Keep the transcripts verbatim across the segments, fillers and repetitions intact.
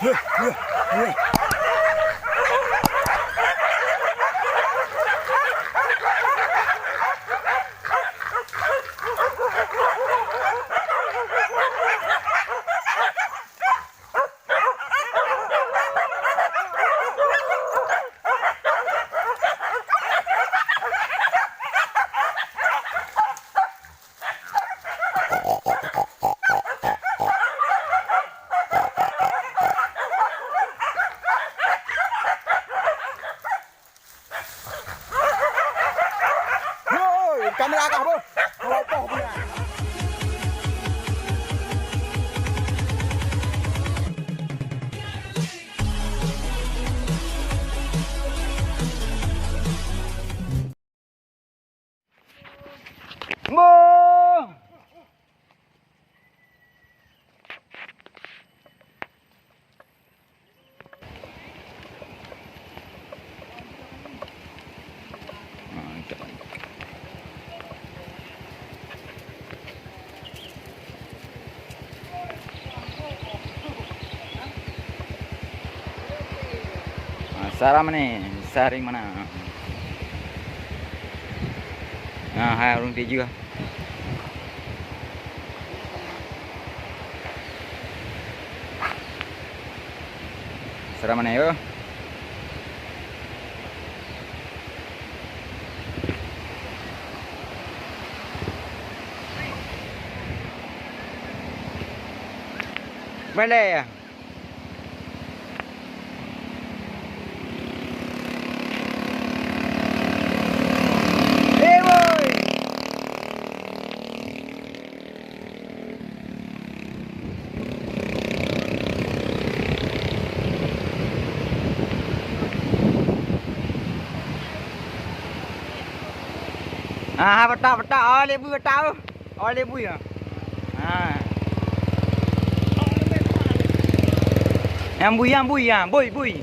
Woi, kamera kah, boh? Meropoh punya. Boh! Ah, saram ni, saring mana? Nah, hai ureueng tijeuh. Seram mana yo? Mana ya? Eh, woi! Ah, betak, betak. Oh, lebu betak tu. Oh, lebu ya. Ha. Yang bui, yang bui, ya. Bui, bui.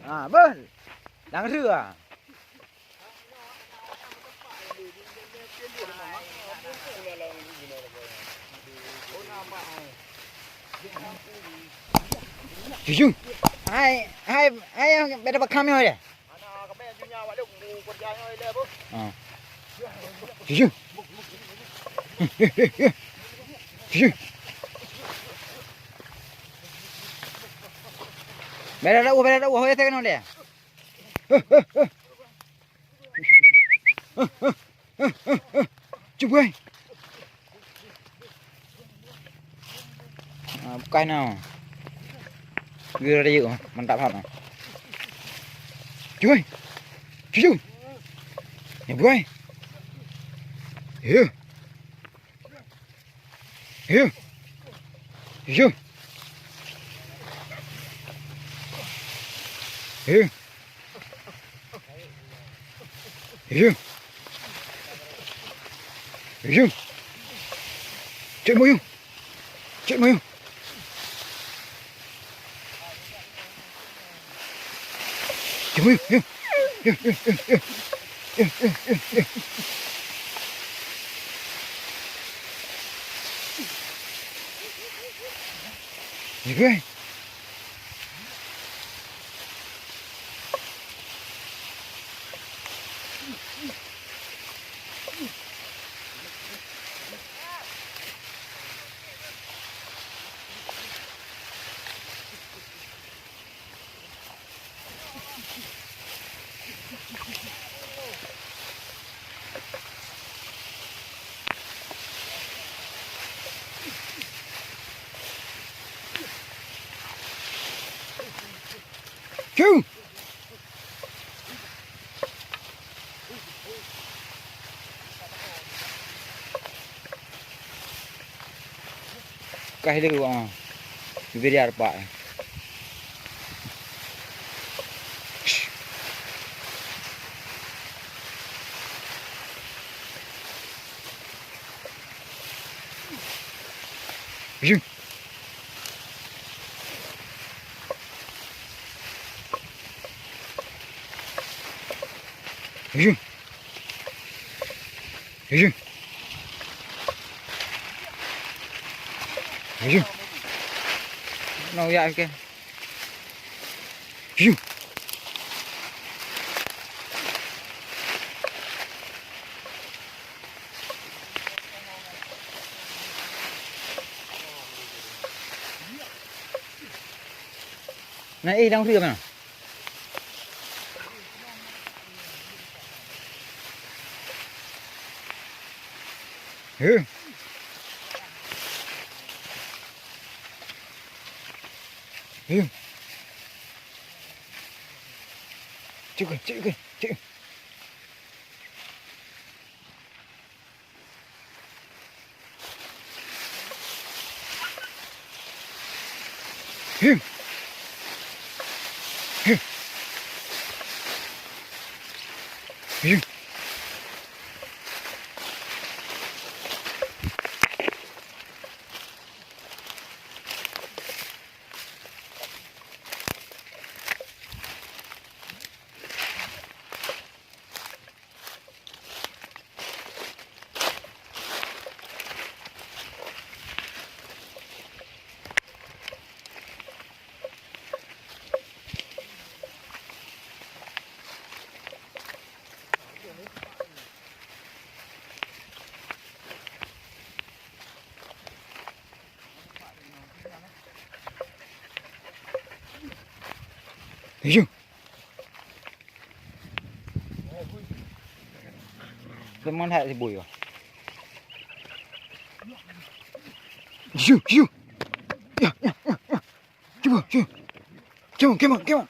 Ah, beuh. Dang reu ah. Jujur. Hai, hai, hai, beda bakam ya. Ah. Jujur. Jujur. Beda dah, beda dah, ya, tengok dia. Cuba. Ah, bukan tau. Geura rayeuk, mantap that. Cuy. Cucu. Ya, buai. Ya. Ya. Cucu. Ya. Yum. Yum. Cek moyong. Cek moyong. Cek moyong. Yum. Yum, yum, yum, yum. Yum, yum, yum, yum. Yum, yum. Cong! Kah lé, ah. Bibir dia repak. Jing. Yeuh. Yeuh. Yeuh. Nong yak ke. Yeuh. Na éh dang ria kana. Heuh. Heuh. Cik, cik, cik. Heuh. Heuh. Heuh. Hijau. Teuma that sibui. Hijau, hijau. Ya, ya, ya, ya. Cuba, cuba. Cuba, come on, come on.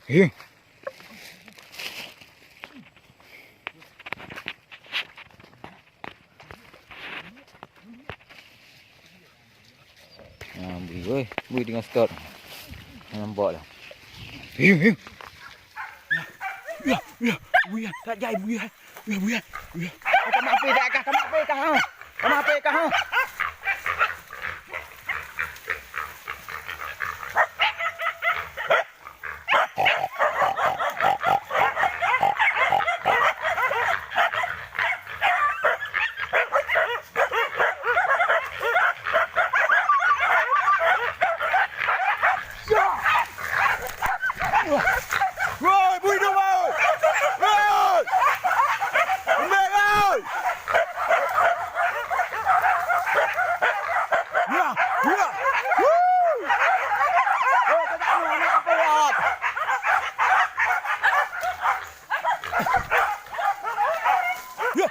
Eh. Ah, bui, oi. Bui teungoh start. Nampak dah. Eh, eh. Ya, ya, bui, ya. Tak jai, bui, ya. Buya, buya, buya. Ka mape dah kah, ka mape kah, ha? Ka mape kah, ha? Woi, bui dong, woi! Woi! Lembek, woi! Ya, ya! Woo! Oh, tak ada anak apa ya? Ya!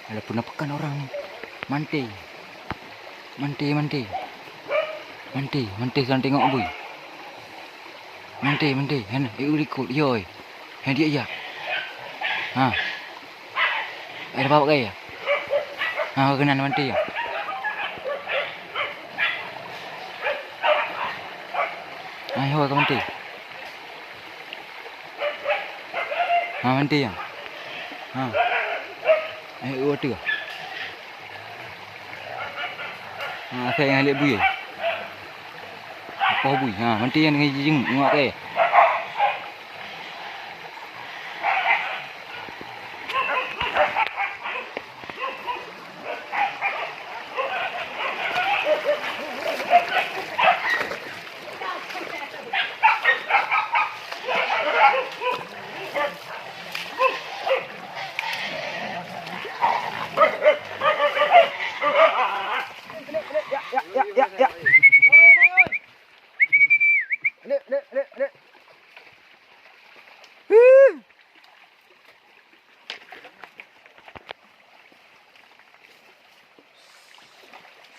Ada pun apa kan orang ni? Manti. Manti, manti. Manti, manti, sedang tengok bui. Manti, manti. Hana, eh, ulikut. Yoi. Hana dia ya. Ha. Ada bawa gaya. Ha, kenal manti ya. Hai, ho, ka manti. Ha, manti ya. Ha. Eh, oh, tu. Ha, akhé nyang lé bui. Apoh bui. Ha, manti nyang jijing, ngok ke.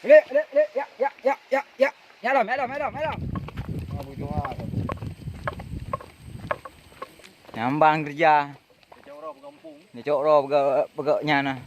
Lek, lek, lek, ya, ya, ya, ya, ya. Ya, lom, ya, lom, ya, lom, ya, lom. Nyambang kerja. Dia cok roh peugah, peugah nyan nah.